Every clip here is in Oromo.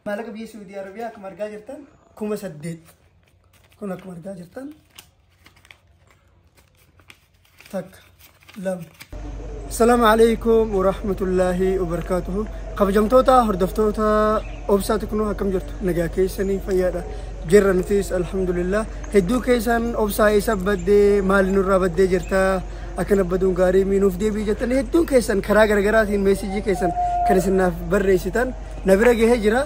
Maallaqa biyya Saudi Arabiyaa akkuma argaa jirtan 8,000. Kun akkuma argaa jirtan takka lama. Asalaamu alaikum warahmatullaahi wabarakaatuhu. Kabajamtoota hordoftoota Obsaa Teknoo akkam jirtu? Nagaa keessanii fayyaadha. Jirra nutis alhamdulillah. Hedduu keessan Obsaa eessa baddee maali nurraa baddee jirta? Akkana baduun gaarii nuuf deebii jettanii hedduun keessan karaa garaagaraatiin meesijii keessan kan isin naaf barreessitan na bira gahee jira.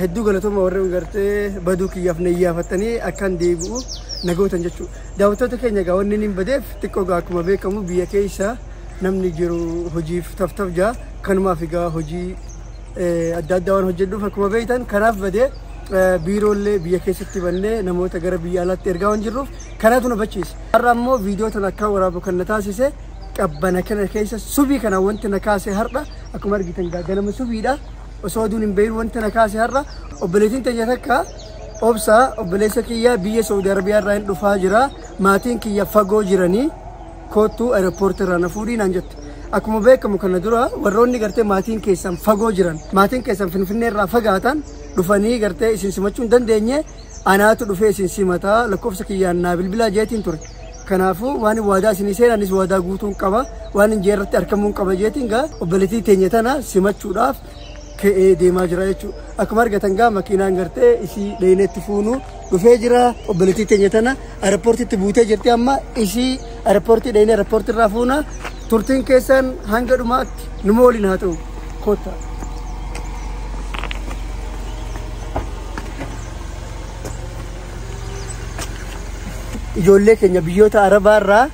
Hedduu galatooma warreen gartee baduu kiyyaaf na iyyaafattanii akkaan deebi'u na gootan jechuudha. Daawwattoota keenya egaa wanni inni badeef xiqqoo egaa akkuma beekamu biyya keessa namni jiru hojiif taftaf jaa kanumaaf egaa hojii adda addaa waan hojjedhuuf akkuma beektan kanaaf badee biiroollee biyya keessatti bannee namoota gara biyya alaatti ergaa waan jirruuf kanaatu na bachiise. Har'a ammoo viidiyoo tana akka waraabu kan na taasise qabbana kana keessa subii kana wanti na kaase har'a akkuma argitan ganama subiidha. Osoo aduun hin bahin wanti na kaase har'a obboleettiin teenya takka Obsaa obboleessa kiyya biyya Saudi Arabiyaa irraa hin dhufaa jira. Maatiin kiyya fagoo jiranii koottuu aeropoortii irraa na fuudhii naan jette. Akkuma beekamu kana dura warroonni gartee maatiin keessan fagoo jiran maatiin keessan Finfinnee irraa fagaatan dhufanii gartee isin simachuu hin dandeenye anaatu dhufee isin simataa lakkoofsa kiyyaan naa bilbilaa jeetiin ture. Kanaafuu waan waadaa isinii seenanis waadaa guutuun qaba waan hin jeerratti argamuun qaba jeetiin gaa obboleettii teenya tana simachuudhaaf ka'ee deemaa jira jechuudha. Akkuma argatan gaa makiinaan gartee isii dheenetti fuunu dhufee jira. Obboleettii teenya tana aeropoortiitti buutee jirti amma isii aeropoortii dheenee aeropoortii irraa fuuna. Turtiin keessan hanga dhumaatti numa waliin haa ta'u. Kottaa. Ijoollee keenya biyyoota Arabaa irraa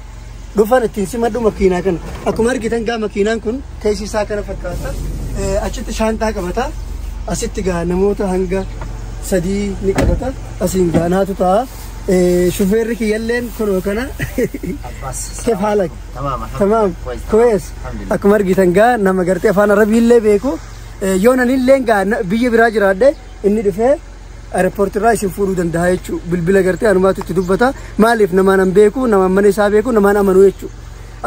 dhufan ittiin simadhu makiinaa kana. Akkuma argitan gaa makiinaan kun keessi isaa kana fakkaata. Achitti shaantaa qabata. Asitti gaa namoota hanga 3 ni qabata. Asiin gaa naatu ta'a. Shufeerri kiyyalleen kunoo kana. Keef haalak? Tamaam. Kuwees. Akkuma argitan gaa nama gartee afaan Arabiillee beeku. Yoo nanillee gaa biyya biraa jiraadhe inni dhufee aeropoortii irraa isin fuudhuu danda'a jechuudha. Bilbila gartee anumaatu itti dubbata. Maaliif namaan an beeku, namaan mana isaa beeku, namaan amanuu jechuudha.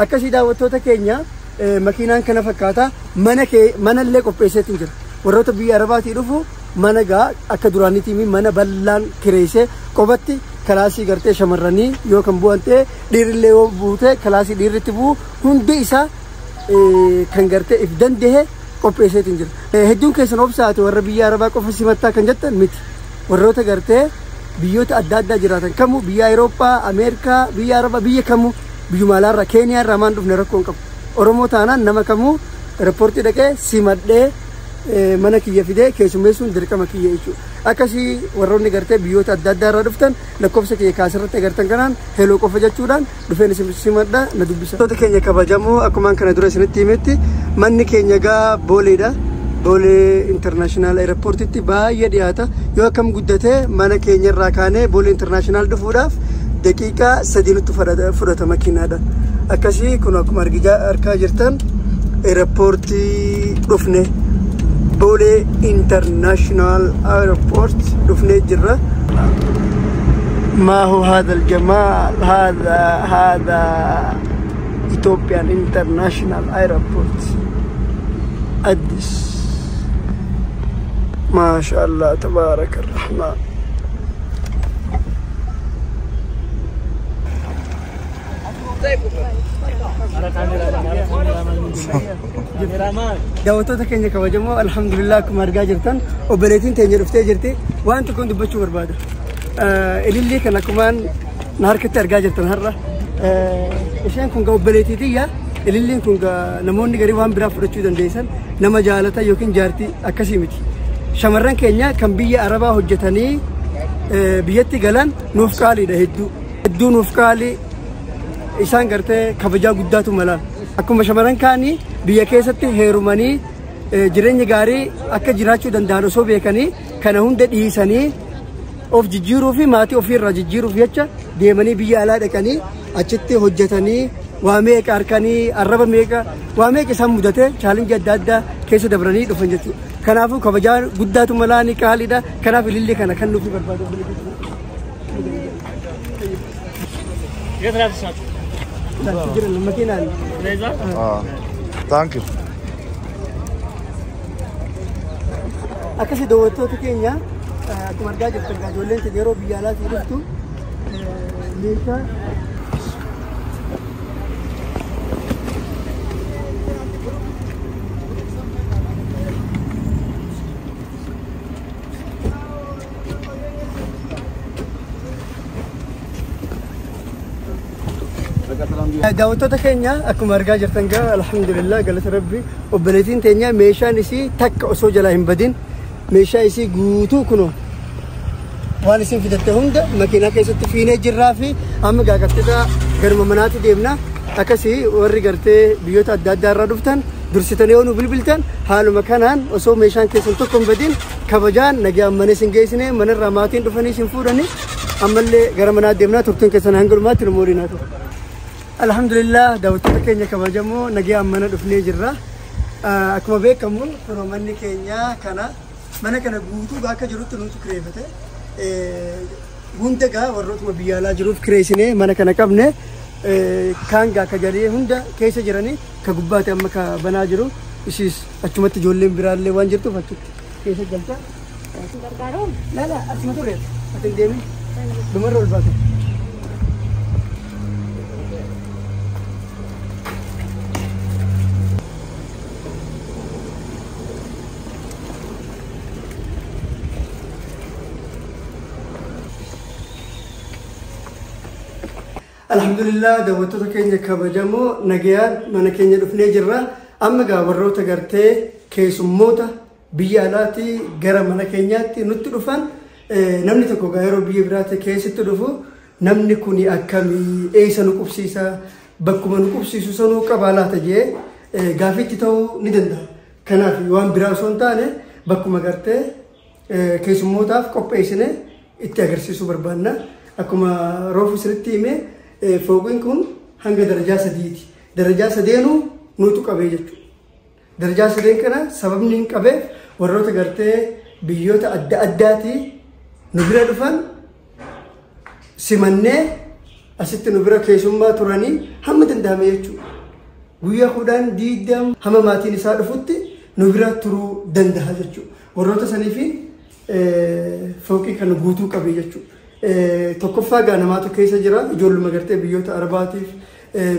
Akkasii daawwattoota keenya makiinaan kana fakkaata. Mana kee manallee qopheesseetiin jira. Warroota biyya Arabaatii dhufu mana gaa akka duraaniitiin mana bal'aan kireessee qobatti kalaasii gartee shamarranii yoo kan bu'an ta'e dhiirrillee yoo buute kalaasii dhiirritti bu'u hundi isaa kan gartee if danda'e qopheesseetiin jira. Hedduun keessan obsaate warra biyya Arabaa qofa simattaa kan jettan miti. Warroota gartee biyyoota adda addaa jiraatan kamuu biyya Awurooppaa, Ameerikaa, biyya Arabaa, biyya kamuu biyyuma alaarraa Keeniyaa irraa maan dhufne rakkoo hin qabu. Oromoo taanaan nama kamuu aeropoortii dhaqee simadhee mana kiyya fidee keessummeessuun dirqama kiyya jechuudha. Akkasii warroonni gartee biyyoota adda addaa irraa dhuftan lakkoofsa kiyya kaasirratti agartan kanaan heloo qofa jechuudhaan dhufeen isin simadha na dubbisa. Wantoota keenya kabajamoo akkumaan kana dura isinitti himetti manni keenya gaa Booleedha. Boolee International Airportitti baay'ee dhiyaata. Yoo akkam guddatee mana keenya irraa kaanee Boolee International dhufuudhaaf daqiiqaa 3 nutti fudhata makiinaadhaan. Akkasii kun akkuma argaa jirtan aeropoortii dhufne. Boolee International Airport dhufnee jirra. ما هو هذا الجمال؟ هذا Ethiopian International Airport Addis. ما شاء الله تبارك الرحمن. Daawwattoota keenya kabajamoo alhamdulillah akkuma argaa jirtan obboleettiin teenya dhuftee jirti. Waan tokkoon dubbachuu barbaada. Ilillii kan akkumaan na harkatti argaa jirtan har'a. Isheen kun obboleettii tiyya. Ililliin kun namoonni garii waan biraa fudhachuu dandeessan nama jaalata yookiin jaartii akkasii miti. Shamarran keenya kan biyya Arabaa hojjetanii biyyatti galan nuuf qaaliidha hedduu. Hedduu nuuf qaalii. Isaan gartee kabajaa guddaatu malaan. Akkuma shamarran kaanii biyya keessatti heerumanii jireenya gaarii akka jiraachuu danda'an osoo beekanii kana hunda dhiisanii of jijjiiruu fi maatii ofiirraa jijjiiruuf jecha deemanii biyya alaa dhaqanii achitti hojjetanii waa meeqa harkanii arraba meeqa waa meeqa isaan mudatee chaalenjii adda addaa keessa dabranii dhufan jechuudha. Kanaafuu kabajaa guddaatu malaanii qaaliidha. Kanaaf ilillee kana kan nuuf barbaadu. Thank you. Akkasii daawwattoota keenya akkuma argaa jirtan ijoolleen keenya yeroo biyya alaatii dhuftu meeshaa Daawwattoota keenya akkuma argaa jirtan gaa alhamdulillah galata rabbi obboleettiin teenya meeshaan isii takka osoo jalaa hin badin meeshaa isii guutuu kunoo waan isin fidatte hunda makiinaa keessatti fiinee jirraa fi amma gaagattee garuma manaatti deemna. Akkasii warri gartee biyyoota adda addaa irraa dhuftan dursitanii yoo nu bilbiltan haaluma kanaan osoo meeshaan keessan tokko hin badin kabajaan nagaan mana isin geessine manarraa maatiin dhufanii isin fuudhanii ammallee gara manaa deemnaa turtuun keessan hanga dhumaatti nu moodinaa ture. Alhamdulillah daawwattoota keenya kabajamoo nagaan mana dhufnee jirra. Akkuma beekamu kunoo manni keenya kana mana kana guutuu bakka jirutti nutu kireeffate. Hunda gaa warrootuma biyya alaa jiruuf kireessinee mana kana qabne kaan gaa ka jalee hunda keessa jiranii ka gubbaatti amma ka banaa jiru isiis achumatti ijoolleen biraallee waan jirtuuf achitti keessa galta. Gargaaruun? Lala asuma turre ati hin deemin dhumarra ol baate. Alhamdulillah daawwattoota keenya kabajamoo nagayaan mana keenya dhufnee jirra. Amma gaa warroota gartee keessummoota biyya alaatii gara mana keenyaatti nutti dhufan namni tokko gaa yeroo biyya biraatti keessatti dhufu namni kun akkamii eessa nu qubsiisa bakkuma nu qubsiisu sanuu qabaa laata jee gaafitti ta'uu ni danda'a. Kanaaf waan biraa osoo hin taane bakkuma gartee keessummootaaf qopheessine itti agarsiisuu barbaanna. Akkuma roofu isinitti hime fooqiin kun hanga darajaa sadiiti. Darajaa sadeenuu nutu qabee jechuudha. Darajaa sadeen kana sababni hin qabeef warroota gartee biyyoota adda addaatii nu bira dhufan simannee asitti nu bira keessummaa turanii hamma danda'ame jechuudha. Guyyaa 10 20 hamma maatiin isaa dhufutti nu bira turuu danda'a jechuudha. Warroota saniif fooqii kana guutuu qabee jechuudha. Tokkoffaa gaa namaatu keessa jira ijoolluma gartee biyyoota Arabaatiif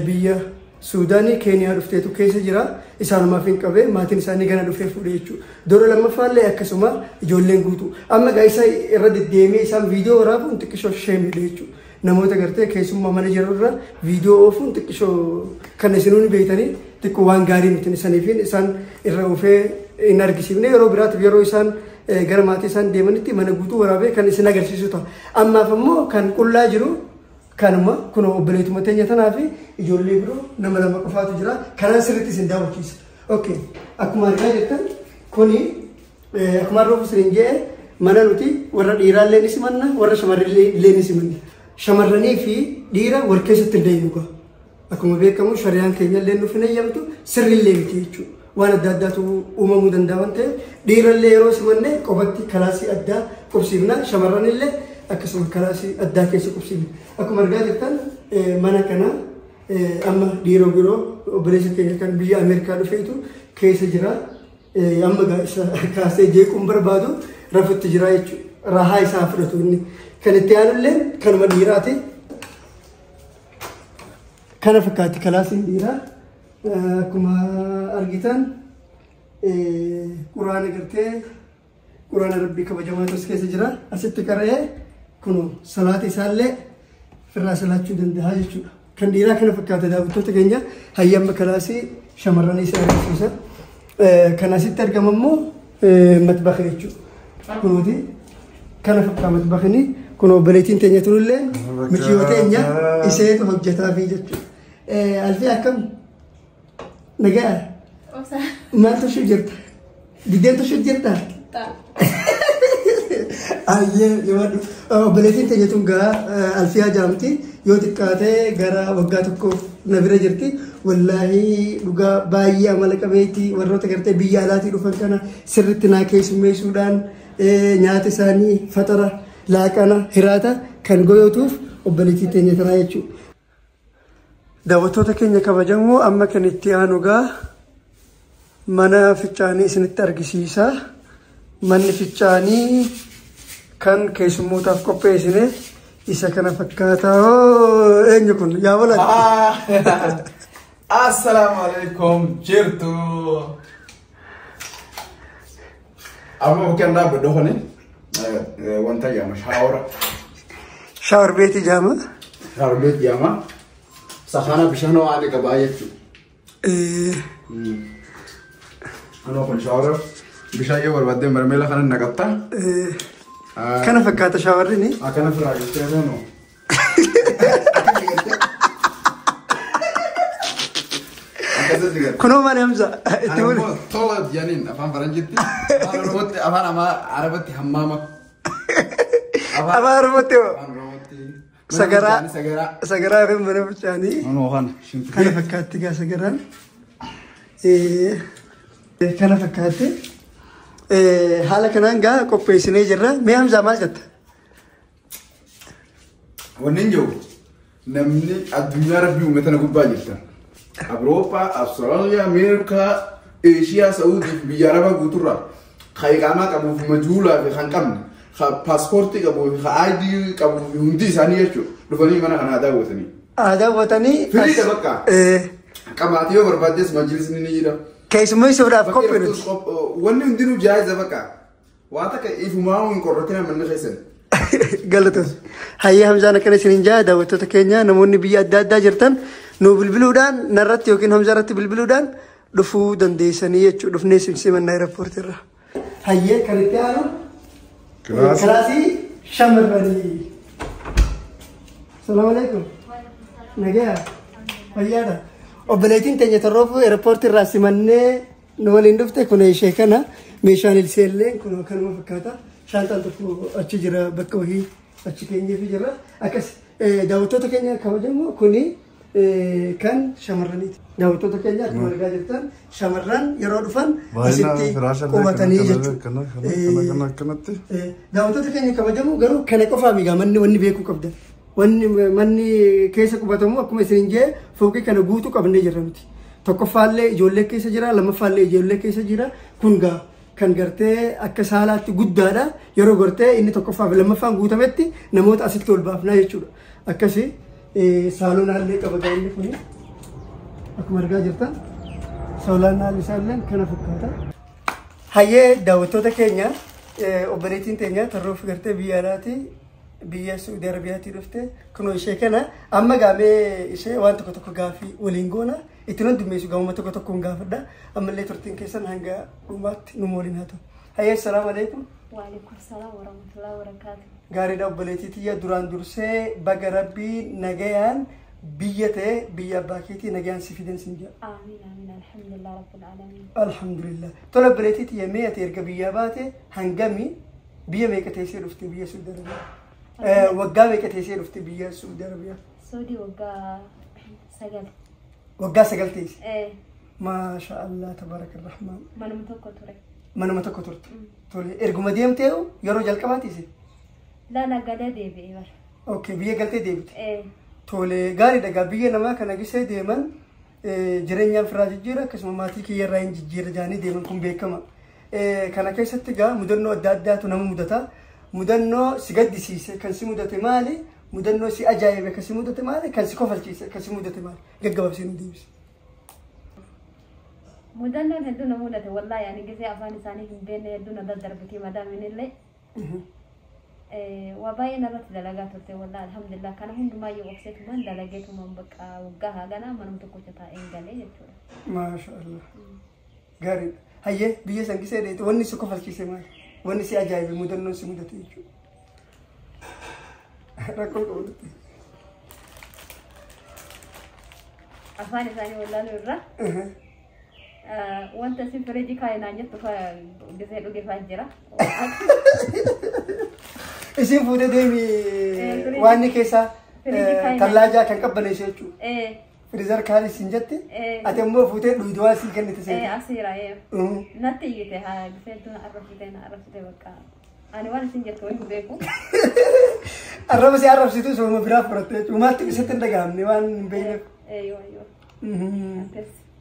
biyya Suudaanii Keeniyaa dhufteetu keessa jira isaanumaaf hin qabee maatiin isaanii gana dhufee fuudhe jechuudha. Doora lammaffaallee akkasuma ijoolleen guutuu. Amma gaa isa irra deddeemee isaan viidiyoo waraabuun xiqqishoo sheemidha jechuudha. Namoota gartee keessummaa mana jirurra viidiyoo oofuun xiqqishoo kan isinuu ni beektanii xiqqoo waan gaarii miti isaniifiin isaan irra oofee hin argisiifne yeroo biraatiif yeroo isaan gara maatii isaan deemanitti mana guutuu waraabee kan isin agarsiisu ta'a. Ammaaf immoo kan qullaa jiru kanuma kunoo obboleetuma teenya tanaa fi ijoollee biroo nama lama qofaatu jira. Kanaan sirriitti isin daawwachiisa. Okay. Akkuma argaa jirtan kuni akkuma roofu isin jee mana nuti warra dhiiraallee ni simanna warra shamarrallee ni simanna. Shamarranii fi dhiira wal keessatti hin deemu. Akkuma beekamu shariyaan keenya illee nuuf hin eeyyamtu sirriillee miti jechuudha. Waan adda addaatu uumamuu danda'a waan ta'eef dhiirallee yeroo simanne qofatti kalaasii addaa qubsiifna shamarranillee akkasuma kalaasii addaa keessa qubsiifna. Akkuma argaa jirtan mana kana amma dhiiroo biroo obboleessa keenya kan biyya Ameerikaa dhufeetu keessa jira. Amma isa kaasee jeequun barbaadu rafutti jira jechuudha. Raahaa isaa fudhatu inni. Kan itti aanullee kanuma dhiiraati. Kana fakkaatti kalaasiin dhiiraa. Akkuma argitan quraana gartee quraana rabbii kabajamaatu as keessa jira. Asitti qara'ee kun salaata isaallee firraa salaachuu danda'a jechuudha. Kan dhiiraa kana fakkaata daawwattoota keenya hayyama kalaasii shamarranii isa agarsiisa. Kan asitti argamu immoo matbaxa jechuudha. Kunuuti kana fakkaata matbaxni kun obboleettiin teenya turullee michiyoo teenya iseetu hojjetaafi jechuudha. Alfii akkam nagaa maal tolchuu jirta? Biddeen tolchuu jirta? Ayyee jabaadhu. Obboleettiin teenya tun gaa Alfiyaa jaamti yoo xiqqaatee gara waggaa tokkoof na bira jirti. Wallaahi dhugaa baay'ee amala qabeetti warroota gartee biyya alaatii dhufan kana sirriitti naa keessummeessuudhaan nyaata isaanii faxara laaqana hiraata kan goyootuuf obboleettii teenya tanaa jechuudha. Daawwattoota keenya kabajamoo amma kan itti aanu gaa mana fincaanii isinitti argisiisa. Manni fincaanii kan keessummootaaf qopheessine isa kana fakkaata. Eenyu kun yaa walaa? Assalaamu alaikum jirtu. Amma bukkeen dhaabbadhu kuni wanta jedhama shower. Shower beetii jedhama. Shower beetii jedhama. Saxaana bishaan ho'aa ni qabaa jechuudha. Anoo kun shower bishaan yoo barbaadde marmeela kana naqatta. Kana fakkaata showerri ni. Akkana firaa jettee noo. Kunoo maali Hamza? Itti wali. Tola jedhaniin afaan Faranjiitti. Afaan Oromootti afaan Arabatti hammaama. Afaan Oromootti hoo? Sagaraa. Sagaraa yookiin mana fincaanii. Kana fakkaatti gaa sagaraan. Kana fakkaatti. Haala kanaan gaa qopheessinee jirra. Mee Hamzaa maal jetta? Wanni hin jiru namni addunyaa rabbii uume tana gubbaa jirta. Awurooppaa, Awustiraaliyaa, Ameerikaa, Eeshiyaa, Saa'udii fi biyya Arabaa guuturraa kan iqaamaa qabuuf majuulaa fi kan qabne, kan paaspoortii qabuu fi kan ID qabuu fi hundi isaanii jechuudha. Dhufanii mana kana daawwatanii. Daawwatanii. Firiidha bakka. Qabaatee yoo barbaaddes majlisni ni jira. Keessummeessuudhaaf qophii nuti. Wanni hundinuu jaayiza bakka. Waan takka ifumaa hin qorratina manni keessan. Galatoon. Hayyee Hamzaan akkana isiniin jaa daawwattoota keenya namoonni biyya adda addaa jirtan nu bilbiluudhaan narratti yookiin Hamzaa irratti bilbiluudhaan dhufuu dandeessanii jechuudha. Dhufnee isin simannaa eerpoortii irra. Hayyee kan itti aanu kilaasii shamarranii. Salaamu alaikum. Nagayaa. Fayyaadha. Obboleettiin teenya torroofu eerpoortii irraa simannee nu waliin dhufte kun ishee kana meeshaan ilseellee kun kanuma fakkaata. Shaantaan tokko achi jira bakka wahii achi keenyeefi jira. Akkas daawwattoota keenya kabajamoo kuni kan shamarraniiti. Daawwattoota keenya akkuma argaa jirtan shamarran yeroo dhufan asitti qubatanii jechuudha. Daawwattoota keenya kabajamoo garuu kana qofaa migaa manni wanni beekuu qabdan. Wanni manni keessa qubatamu akkuma isin jee fooqii kana guutuu qabnee jirra nuti. Tokkoffaallee ijoollee keessa jira, lammaffaallee ijoollee keessa jira. Kun gaa kan gartee akka saalaatti guddaadha. Yeroo gartee inni tokkoffaa fi lammaffaan guutametti namoota asitti ol baafnaa jechuudha. Akkasi saalonaallee qaba inni kuni. Akkuma argaa jirtan saalonaan isaallee kana fakkaata. Hayyee daawwattoota keenya obboleettiin teenya tarroof gartee biyya alaati biyya Saudi Arabiyaatii dhufte kunoo ishee kana amma gaamee ishee waan tokko tokko gaafii waliin goona itti nan dummeessu gaamuma tokko tokkoon gaafadha ammallee turtiin keessan hanga dhumaatti nu waliin haa ta'u. Hayyee assalaamu alaikum. Waalaikum salaam warahmatullahi wabarakatuh. Gaariidha obboleettii tiyya duraan dursee baga rabbii nagayaan biyya ta'e biyya abbaa keetii nagayaan si fidan sin jedha. Amiin amiin alhamdulillah rabbil aalamiin. Alhamdulillah. Tola obboleettii tiyya mee ati erga biyyaa baate hangami biyya meeqa teessee dhufte biyya Saudi Arabiyaa? Waggaa meeqa teessee dhufte biyya Saudi Arabiyaa? Saudi waggaa 9. Waggaa 9 teesse? Maasha Allah tabaraka rahmaan. Manuma tokko ture. Manuma tokko turte. Tole erguma deemtee yeroo jalqabaa teesse? Lala galee deebi'e bara. Okay biyya galtee deebite? Tole gaariidha gaa biyya namaa kana gisee deeman jireenyaan firaa jijjiira akkasuma maatii kiyya irraa hin jijjiira jaanii deeman kun beekama. Kana keessatti gaa mudannoo adda addaatu nama mudata. Mudannoo si gaddisiise kan si mudate maali? Mudannoo si ajaa'ibe kan si mudate maali? Kan si kofalchiise kan si mudate maali? Gaggabaabsee nu deebise. Mudannoon hedduu na mudate wallaahi ani gisee afaan isaanii hin beekne hedduu na daddarbiti madaaminillee. Waa baay'ee narratti dalagaa turte wallaahi alhamdulillah kana hundumaayyuu obseetumaan dalageetumaan bakka waggaa haaganaa manuma tokkocha taa'een galee jechuudha. Maasha Allah. Gaariidha. Hayyee biyya san gisee dheete wanni si kofalchiise maali? Wanni si ajaa'ibe mudannoon si mudate jechuudha. Rakkoo qabu nutti. Afaan isaanii wallaaluu irraa wanta isin firiijii kaa'e naan jettu gisee dhuge fa'aa jira. Isin fuutee deemi waan keessaa tallaajaa kan qabbaneessu jechuudha. Firiizar kaan isin jette ati immoo fuutee dhugdee waan sii kennite seete. Asiira natti iyyite haa giseetu na arrabsite na arrabsite bakka ani waan isin jettu hin beeku. Arraba si arrabsitu sooma biraa fudhatte jechuudha. Maatti isitti hin dhagahamne waan hin beekneef.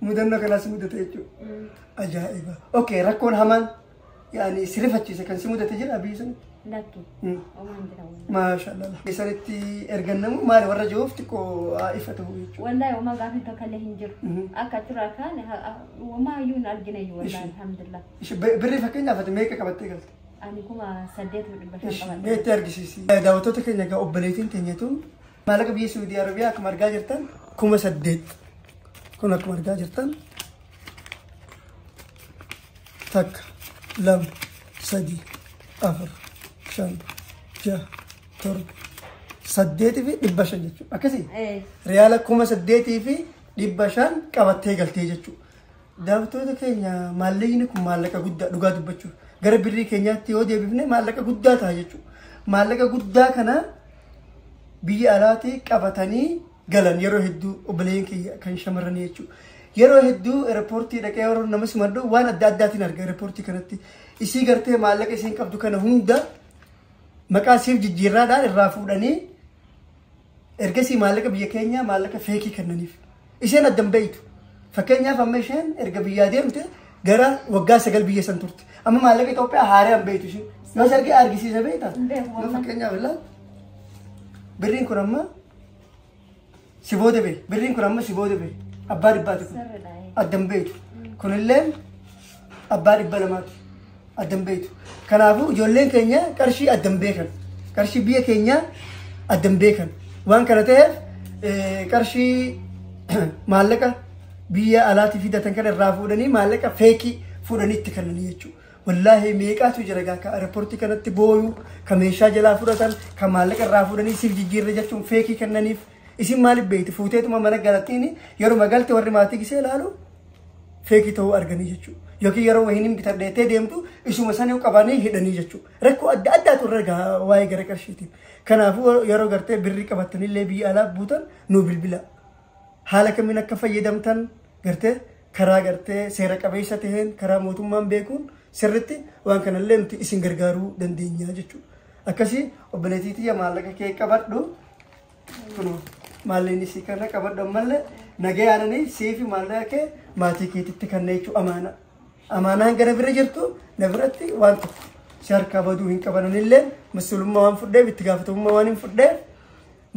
Mudannoo kanaas mudate jechuudha. Ajaa'iba. Okay rakkoon hamaan Yaani si rifachiise kan si mudate jira biyya sanitti? Lakki. Omaan jira wallahi. Maashaallah. Biyya sanitti ergannamu maali warra jiruuf xiqqoo ifa ta'u jechuudha. Wallahi homaa gaafii tokko illee hin jiru. Akka achirraa kaan homaa iyyuu hin argine iyyuu wallahi alhamdulillah. Birrii fakkeenyaaf ati meeqa qabattee galte? Ani 8500 qabadhe. Meetti argisiisi. Daawwattoota keenya egaa obboleettiin teenya tun maallaqa biyya Saudi Arabiyaa akkuma argaa jirtan 8000. Kun akkuma argaa jirtan 1 2 3 4 5 6 7 8 fi 500 jechuudha. Akkasii? Riyaala 8500 qabattee galtee jechuudha. Daawwattoota keenya maallaqni kun maallaqa guddaa dhugaa dubbachuuf gara birrii keenyaatti yoo deebifne maallaqa guddaa ta'a jechuudha. Maallaqa guddaa kana biyya alaatii qabatanii galan yeroo hedduu obboleeyyiin kiyya kan shamarranii jechuudha. Yeroo hedduu eerpoortii dhaqee yeroo nama simadhu waan adda addaatiin arga eerpoortii kanatti. Isii gartee maallaqa isiin qabdu kana hunda maqaa siif jijjiirraadhaan irraa fuudhanii ergasii maallaqa biyya keenyaa maallaqa feekii kennaniif. Isheen addan beeytu. Fakkeenyaaf amma isheen erga biyyaa deemte gara waggaa 9 biyya san turte. Amma maallaqa Itoophiyaa haaraan beeytu isheen. Yoo sargee argisiisa beektaa? Yoo fakkeenyaaf illaa birriin kun amma si booda bee. Birriin kun amma si booda bee. Abbaa dhibbaati kun. Addan beeytu. Kunillee abbaa 200ti. Addan beeytu. Kanaafuu ijoolleen keenya qarshii addan beekan. Qarshii biyya keenyaa addan beekan. Waan kana ta'eef qarshii maallaqa biyya alaatii fidatan kana irraa fuudhanii maallaqa feekii fuudhanii itti kennanii jechuudha. Wallaahi meeqaatu jira gaa ka eerpoortii kanatti booyu, ka meeshaa jalaa fudhatan, ka maallaqa irraa fuudhanii siif jijjiirra jechuun feekii kennaniif. Isin maaliif beekti? Fuuteetuma mana galattiin yeroo galte warri maatii gisee ilaalu feekii ta'uu arganii jechuudha. Yookiin yeroo wayiin hin bitadheetee deemtu isuma sana qabanii hidhanii jechuudha. Rakkoo adda addaatu irra gaha waa'ee gara qarshiitiin. Kanaafuu yeroo gartee birrii qabattanillee biyya alaa buutan nu bilbila. Haala kamiin akka fayyadamtan gartee karaa gartee seera qabeessa taheen karaa mootummaan beekuun sirritti waan kanallee nuti isin gargaaruu dandeenya jechuudha. Akkasii obboleettii tiyya maallaqa kee qabadhu. Kunoo maallaqni isii kana qabadhu ammallee nagayaananii siifi maallaqa kee maatii keetitti kenna jechuudha amaana. Amaanaan gara bira jirtu na biratti waan tokko si harkaa baduu hin qabananillee mas'uulummaa waan fudheef itti gaafatamummaa waan hin fudheef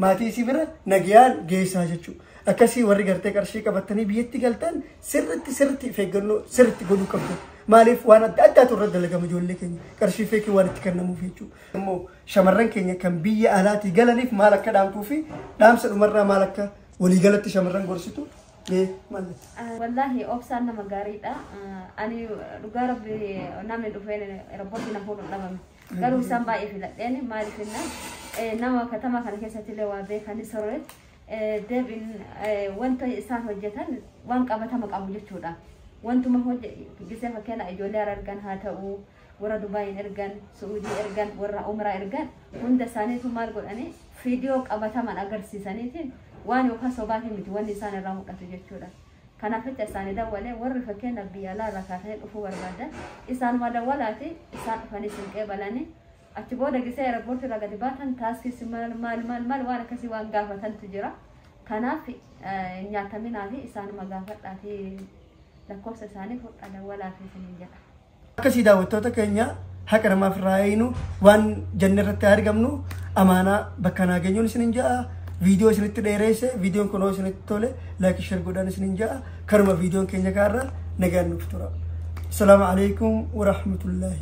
maatii isii bira nagayaan geessaa jechuudha. Akkasii warri gartee qarshii qabatanii biyyatti galtan sirritti sirritti of eeggannoo sirritti godhuu qabdu. Maaliif waan adda addaatu irra dalagama ijoollee keenya qarshii feekii waan itti kennamuuf jechuudha. Immoo shamarran keenya kan biyya alaatii galaniif maal akka dhaamtuu fi dhaamsa dhumarraa maal akka waliigalatti shamarran gorsitu maal jetta? Wallaahi obsaan nama gaariidha. Ani dhugaa rabbi namni dhufeen rabbooti na fuudhuun dhabame. Garuu isaan baay'ee filadheen maaliif jennaan nama katamaa kana keessatti illee waa beekanii sorre deebiin wanta isaan hojjetan waan qabatama qabu jechuudha. Wantuma gisee fakkeenya ijoollee argan haa ta'u warra Dubaayin ergan, Suudii ergan, warra Umraa ergan hunda isaaniitu maal godhanii viidiyoo qabataman agarsiisaniitiin waan yookaan sobaatiin miti wanni isaan irraa mul'atu jechuudha. Kanaaf jecha isaanii dawwalee warri fakkeenya biyya alaa irraa kaasanii dhufuu barbaadan isaanuma dawwalaati isaan dhufanii sinqee balanii achi booda gisee eerpoortii irraa gadi baatan taaskii maal maal maal maal waan akkasii waan gaafatantu jira. Kanaaf nyaataminaa fi isaanuma gaafadhaa fi lakkoofsa isaanii fudhaa dawwalaa fi isiniin jedha. Akkasii daawwattoota keenya haqa namaaf irraa eeyinu waan jenne irratti argamnu amaanaa bakka naa geenyuun isiniin ja'a. Viidiyoo isinitti dheereesse viidiyoon kunoo isinitti tole laayikii sheer godhaan isiniin ja'a. Kanuma viidiyoon keenya kaarra nagaan nuuf tura. Assalaamu alaikum wa rahmatullahi.